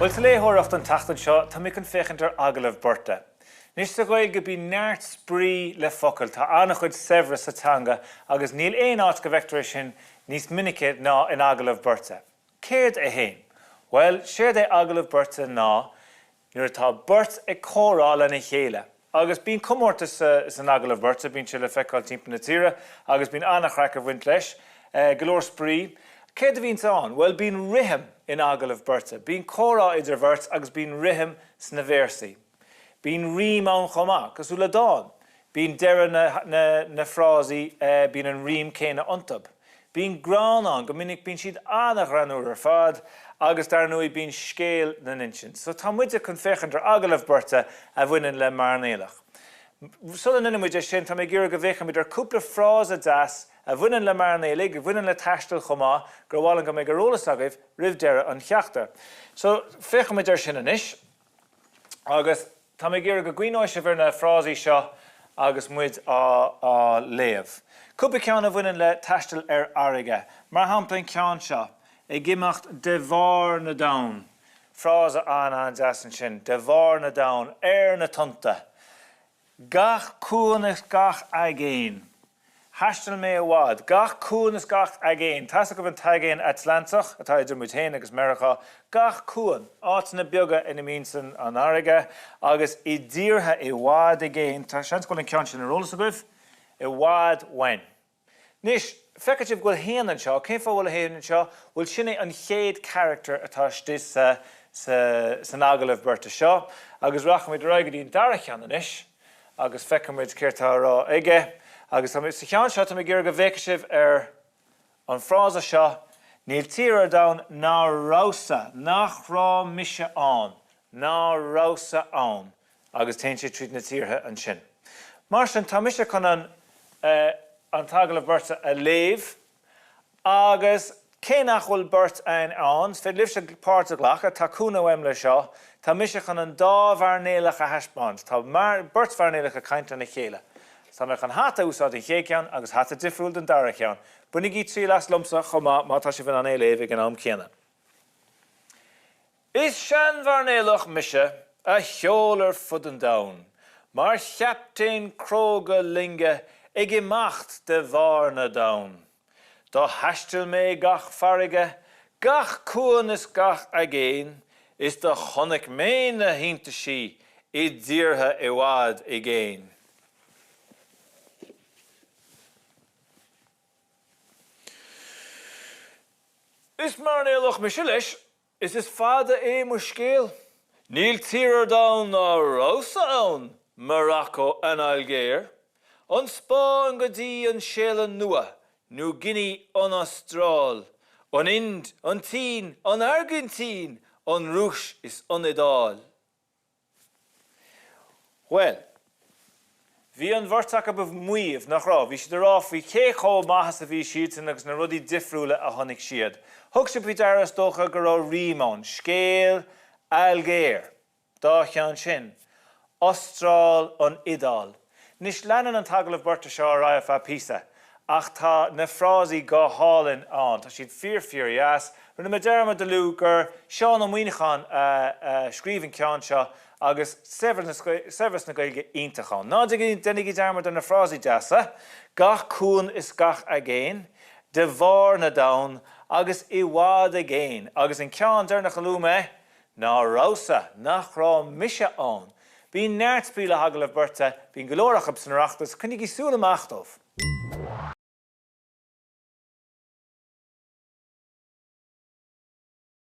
Bhuel, sa léitheoireacht an tseachtain seo, tá mé chun féachaint ar agallamh beirte. Anois, sa Ghaeilge bíonn neart spraoi le focail, tá an-chuid saibhreas sa teanga agus níl aon áit go bhfeictear é sin níos minice ná in agallamh beirte. Céard é fhéin? Bhuel, séard é agallamh beirte ná nuair atá beirt ag comhrá lena chéile. Agus bíonn comórtas san agallamh beirte, bíonn sé le feiceáil timpeall na tíre agus bíonn an-chraic ag bhaint leis, go leor spraoi. Céard a bhíonns ann? Bhuel, bíonn rithim in agallamh beirte. Bíonn comhrá idir bheirt agus bíonn rithim sna véarsaí. Bíonn rím ann chomh maith, cosúil le dán. Bíonn deireadh na na frásaí, bíonn an rím céanna iontu. Bíonn greann ann, go minic bíonn siad an-ghreannúr ar fad agus dar ndóigh bíonn scéal na n-insint. So tá muide chun féachaint ar agallamh beirte a bhaineann le mairnéalach. Sula ndéanann muid é sin, tá mé ag iarraidh go bhféachfaimid ar cúpla frása deas a bhaineann le mairnéalaigh, a bhaineann le taisteal chomh maith, gur mhaith liom go mbeidh ar eolas agaibh roimh deireadh an cheachta. So féachfaimid air sin anois. Agus tá mé ag iarraidh go gcuimhneoidh sibh ar na frásaí seo agus muid á léamh. Cúpla ceann a bhaineann le taisteal ar fharraige. Mar shampla an ceann seo, ag imeacht de bharr na dtonn. Frása an-an-deas ansin, de bharr na dtonn, ar na tonnta. Gach cuan is gach aigéan. Thaistil mé i bhfad. Gach cuan is gach aigéan. Tá's agaibh an tAigéan Atlantach atá idir muid féin agus Meiriceá. Gach cuan. Áiteanna beaga ina mbíonns an fharraige agus i dtíortha i bhfad i gcéin. Tá seans go bhfuil an ceann sin ar eolas agaibh. I bhfad uainn. Anois, feicfidh sibh go bhfuil haon anseo. Cén fáth a bhfuil haon anseo? Bhuel, sin é an chéad charachtar atá istigh sa, sa, san agallamh beirte seo. Agus rachaimid ar aghaidh go dtí an dara ceann anois agus feicfimid céard tá á rá aige. Agus tá mé, sa cheann seo, tá mé ag iarraidh go bhféachfaidh sibh ar an frása seo, Níl tír ar domhan ná rabhsa, nach raibh mise ann, ná rabhsa ann. agus téann sé tríd na tíortha ansin. Mar sin, tá mise chun an an t-agallamh beirte a léamh agus cé nach bhfuil beirt againn ann, is féidir libhse páirt a ghlacadh, tá cúnamh uaim le seo, tá mise chun an dá mhairnéalach a thaispeáint, tá beirt mhairnéalach ag caint lena chéile. Tá mé chun hata a úsáid don chéad cheann agus hata difriúil don dara ceann. Bainigí triail as liomsa chomh maith má tá sibh in ann é a léamh ag an am céanna. Is seanmhairnéalach mise a sheol ar fud an domhain mar chaptaen cróga loinge ag imeacht de bharr na dtonn. Do thaistil mé gach farraige, gach cuan is gach aigéan, is do chonaic mé na hiontaisí i dtíortha i bhfad i gcéin. Is mairnéalach mise leis, is is fada é mo scéal. Níl tír ar domhan ná rabhsa ann, Morocco an Ailgéir, an Spáinn go dtí an Séalainn Nua, New Guinea an Astráil, an Ind, an tSín, an Airgintín, an Rúis is an Iodáil. Bhuel, bhí an bheirt acu ag maíomh, nach raibh? Bhí siad ag rá faoi cé chomh maith is a bhí siadsan agus na rudaí difriúla a chonaic siad. Thug sibh faoi deara, is dócha, go raibh rím ann. Scéal Ailgéir. Dá cheann sin. Astráil an Iodáil. Anois, leanann an t-agallamh beirte seo ar aghaidh ar feadh píosa, ach tá na frásaí go hálainn ann. Tá siad fíor fíor dheas. Rinne mé dearmad de lua gur Seán Ó Muíneacháin a scríobh an ceann seo agus saibhreas na Gaeilge iontach ann. Ná déanaigí dearmad ar na frásaí deasa, gach cuan is gach aigéan, de bharr na dtonn, agus i bhfad i gcéin. Agus an ceann deireanach a luaigh mé, Ná rabhsa, nach raibh mise ann. Bíonn neart spraoi le hagallaimh beirte, bíonn go leor acu san Oireachtas, coinnigí súil amach dóibh!